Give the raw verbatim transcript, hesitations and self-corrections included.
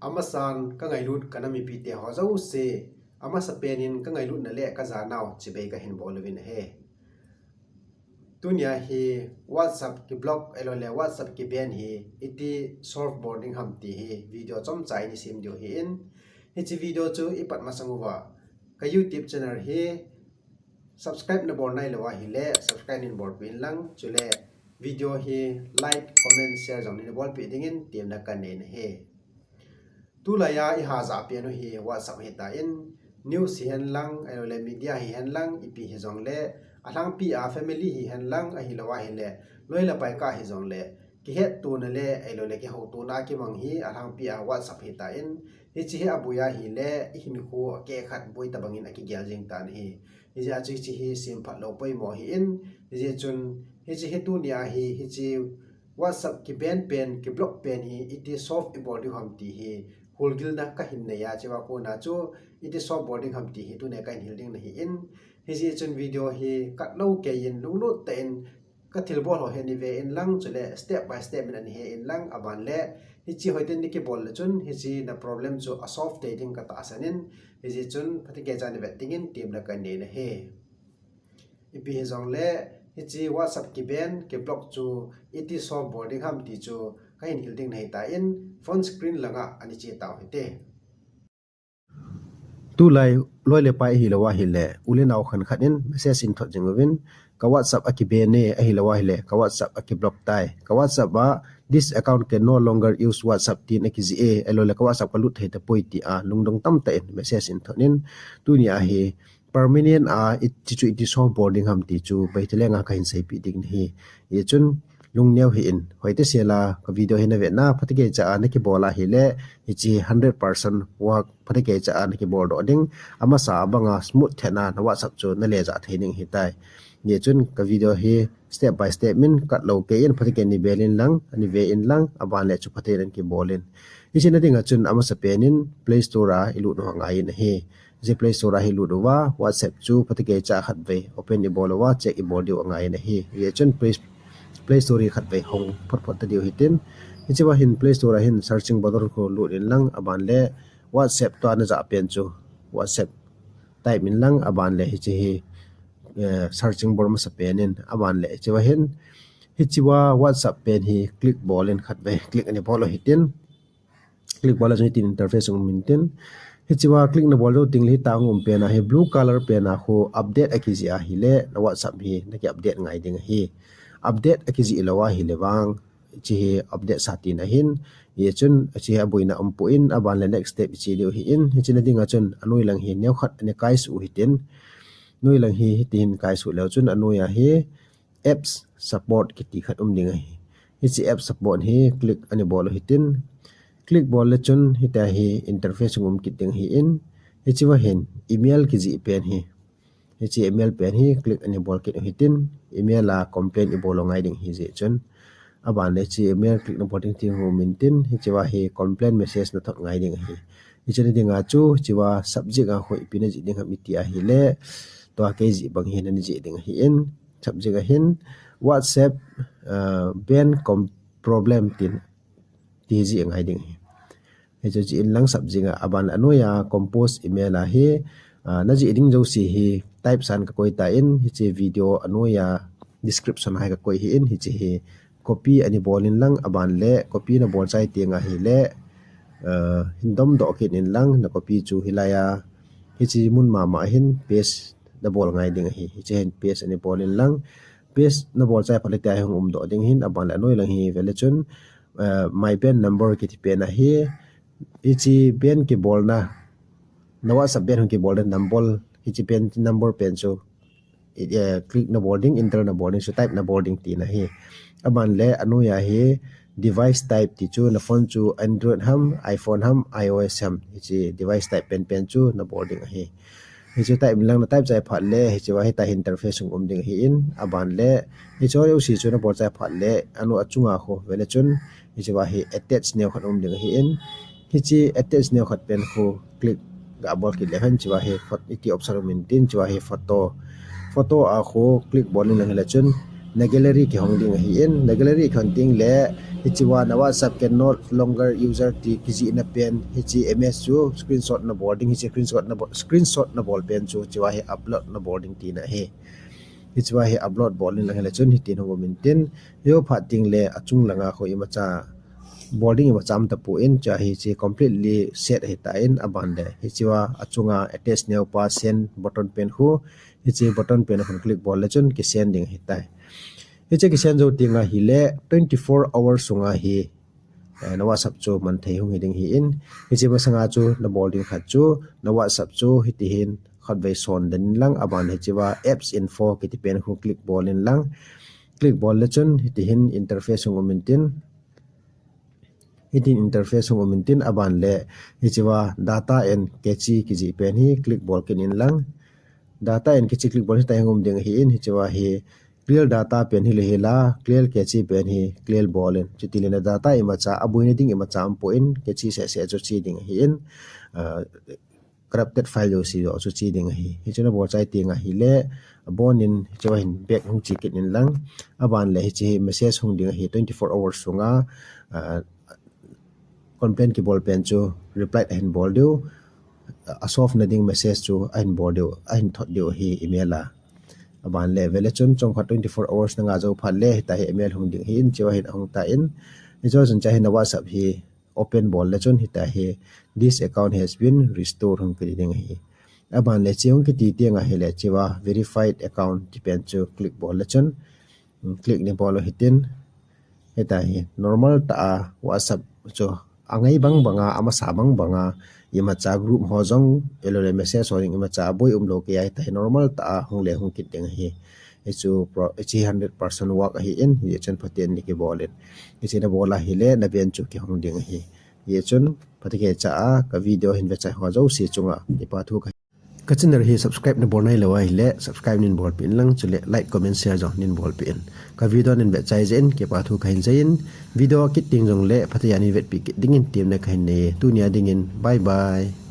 Amasan ka ngailut ka nam mipite ho jouse, amasa penin ka ngailutna le ka janau chibai ka hin bol uvin ahi. Tunia hi WhatsApp ki block ahilou le WhatsApp ki ban hi iti solve bol ding ham ti hi video chomcha in i sem diu ahin, hiche video chu i pat masang uva ka YouTube channel hi subscribe na bol nailou ahile subscribe nei bolpeh in lang, chule video hi like, comment, share jong nei bolpeh dingin temna ka nei ahi. Tulai a i hajat pen u hi WhatsApp ahitan, news hihen lang, ahilou le media hihen lang, ipi hijongle, alhangpi a family hihen lang, ahilou ahile, loi le pai kah hijongle, kihettona le, ahilou le kihoutona kimang hi alhangpi a WhatsApp ahitan, hiche hi aboi ahile, i hinkho akeh khat boi tobangin akigel jing tan ahi. Hijeh a chu hiche hi semphat lou poimo ahin, hijeh chun hiche hi tunia hi, hiche WhatsApp ki ban pen, ki block pen hi iti solve i bol diu ham ti hi holgilna ka hin nei a, hichea kona chu iti solve bol ding ham ti hi tunia ka hin hil ding ahin, hijeh chun video hi kat lou keiyin lunglut tah in ka thilbol ho hi nei ve in lang, chule step by step in nei he in lang, aban le hiche hoitah in nei kibol le chun hiche na problem chu a solve thei ding ka tahsan in, hijeh chun phatechan nei vet dingin temna ka nei ahi. Ipi hijongle, hiche WhatsApp ki ban, ki block chu iti solve bol ding ham ti chu ka hin hil ding ahitan, phone screen langa nei che tau hite. Tulai loi le pai ahilou ahile, u le nao khat khat in message nei thot jing uvin, ka WhatsApp aki ban e, ahilou ahile ka WhatsApp aki block tai, ka WhatsApp a this account can no longer use WhatsApp tin akijih e, ahilou le ka WhatsApp ka lut thei tapoi tia lungdong tamtah in message nei thot in, tunia hi permanent a hiche chu iti solve bol ding ham ti chu phatechan ka hin seipeh ding ahi. Hijeh chun lungneo hih in, hoitah sela ka video hi na vetna phatechan nei kibol ahile, hiche hundred percent work phatechan nei kibol doh ding, amasa banga smooth thei na na WhatsApp chu na le jah thei ding ahitai. Hijeh chun ka video hi step by step in kat lou keiyin phatechan nei bel in lang, nei ve in lang, aban le chu phatechan kibol in. Hiche na dinga chun amasa penin Play Store a i lut u angai in ahi. Hiche Play Store a hi lut uva, WhatsApp chu phatechan khatvei open i bol uva, check i bol diu angai in ahi. Hijeh chun Play, Play Store hi khatvei hong phot phot ta diu hitin. Hichea hin Play Store a hin searching button khu lut in lang, aban le WhatsApp tua na jah pen chu WhatsApp type in lang, aban le hiche hi, eh, searching bar masa penin, aban le hichea hin, hichea WhatsApp pen hi click bol in khatvei, click nei bol u hitin. Click bol a chun hitin interface hung um intin. Hichea click na bol jou teng le hitia hung um pen a hi blue color pen a khu update akijih ahile, na WhatsApp hi na ki update ngai ding ahi. Update akijih lou ahile vang, hiche hi update sa tina ahin. Hijeh chun, hiche hi aboina umpoi, aban le next step i che diu ahin. Hiche na dinga chun, anoi lang hi neokhat nei kaisuh u hitin. Noi lang hi, hiti hin kaisuh leu chun, anoi a hi apps support kiti khat um ding ahi. Hiche app support hi click nei bol u hitin. Click bol le chun, hitia hi interface hung um kit ding ahin. Hichea hin email kijih pen hi. Hiche email pen hi click nei bol kit u hitin. Email a complain i bol u ngai ding ahi jeh chun. Aban le hiche email click na bol ding ti hung um intin. Hichea hi complain message na thot ngai ding ahi. Hiche na dinga chu, hichea subject a khu ipi na jih ding ham i ti ahile, tua kei jih bang hi na nei jih ding ahin. Subject a hin WhatsApp, uh, ban com-, problem tin ti jih ngai ding ahi. Hichu jih in lang subject a, aban le anoi a compose email a hi, ah, na jih ding jouse hi type san ka koi tan, hiche video anoi a description a hi ka koi ahin, hiche hi copy nei bol in lang, aban le copy na bol chai teng ahile, ah, hin domdoh kit in lang, na copy chu hilai a, hiche mun mama a hin paste na bol ngai ding ahi, hiche hin paste nei bol in lang, paste na bol chai phat le hitia hi hung um doh ding ahin, aban le anoi lang hi ve le chun, eh, my ban number kiti pen a hi, hiche ban kibolna, na WhatsApp ban hung kibolna number, hiche ban number pen chu, eh, click na bol ding, enter na bol ding, chu type na bol ding tina ahi. Aban le anoi a hi device type ti chu na phone chu Android ham, iPhone ham, iOS ham, hiche device type pen pen chu na bol ding ahi. Hichu type in lang na type chai phat le, hichea hitia hi interface hung um ding ahin, aban le, hichu jouse chu na bol chai phat le, anoi a chunga khu ve le chun, hichea hi attach neokhat um ding ahin, hiche attach neokhat pen khu click ga bol kit le hen, hichea hi phot-, iti option um intin, hichea hi photo. Photo a khu click bol in lang hile chun, Na gallery kihong ding ahin, na gallery kihon ding le, hichea na WhatsApp can no longer user ti kijihna pen, hiche image chu screenshot nabol ding, hiche screenshot nabol, screenshot nabol pen chu, hichea hi upload nabol ding tina ahi. Hichea hi upload bol in lang hile chun hitin hung um intin, hiche phat ding le achung langa khu imacha bol ding imacha um tapon, hiche hi hiche completely set ahitan, aban le hichea achunga attach new pa send button pen khu, hiche button pen khu click bol le chun kisend ding ahitai. Hiche kisend jou teng ahile twenty-four hours sunga hi, eh, na WhatsApp chu manthei hung hi ding ahin, hiche masanga chu nabol ding khat chu, na WhatsApp chu hitihin khatvei son den in lang, aban hichea apps info kiti pen khu click bol in lang, click bol le chun hitihin interface hung um intin, hitin interface hung um intin, aban le hichea data and cache kijih pen hi click bol kit in lang, data and cache click bol hitia hung um ding ahin, hichea hi clear data pen hi le hila, clear cache pen hi clear bol in, chuti le na data imacha aboina ding imacha um pon, cache seh seh chu che ding ahin, ah, corrupted file jouse jouse chu che ding ahi. Hiche nabol chai teng ahile, abonin hichea hin back hung che kit in lang, aban le hiche hi message hung ding ahi twenty-four hours sunga, ah, complaint kibol pen chu reply ahin bol diu, a solve na ding message chu ahin bol diu, ahin thot diu ahi email a. Aban le vele chun chomkhat twenty-four hours nanga jou phat le hitia hi email hung ding ahin, hichea hin ahung tan, hichea chun hitia hi na WhatsApp hi open bol le chun hitia hi, "This account has been restored," hung kiti ding ahi. Aban le hiche hung kiti teng ahile hichea verified account ti pen chu click bol le chun, click nabol u hitin, hitia hi normal tah a WhatsApp chu angai bang banga, amasa bang banga, imacha group ho jong, ahilou le message ho jong imacha aboi umlou kei a, hitia hi normal tah a hung le hung kit ding ahi. Hichu pro-, hiche hundred percent work ahin, hichun phaten nei kibol in. Hiche nabol ahile na pen chu kihong ding ahi. Hichun phaten kei cha a ka video hin vechai ho jouse chunga kipa thu ka Ka channel hi subscribe nabol nailou ahile, subscribe neibolpeh in lang, chule like, comment, share jong neibolpeh in. Ka video neivet chai jeh in kipa thu kahin seiyin, video akit teng jongle phaten neivetpeh kit dingin temna kahin nei e. Tunia dingin bye bye.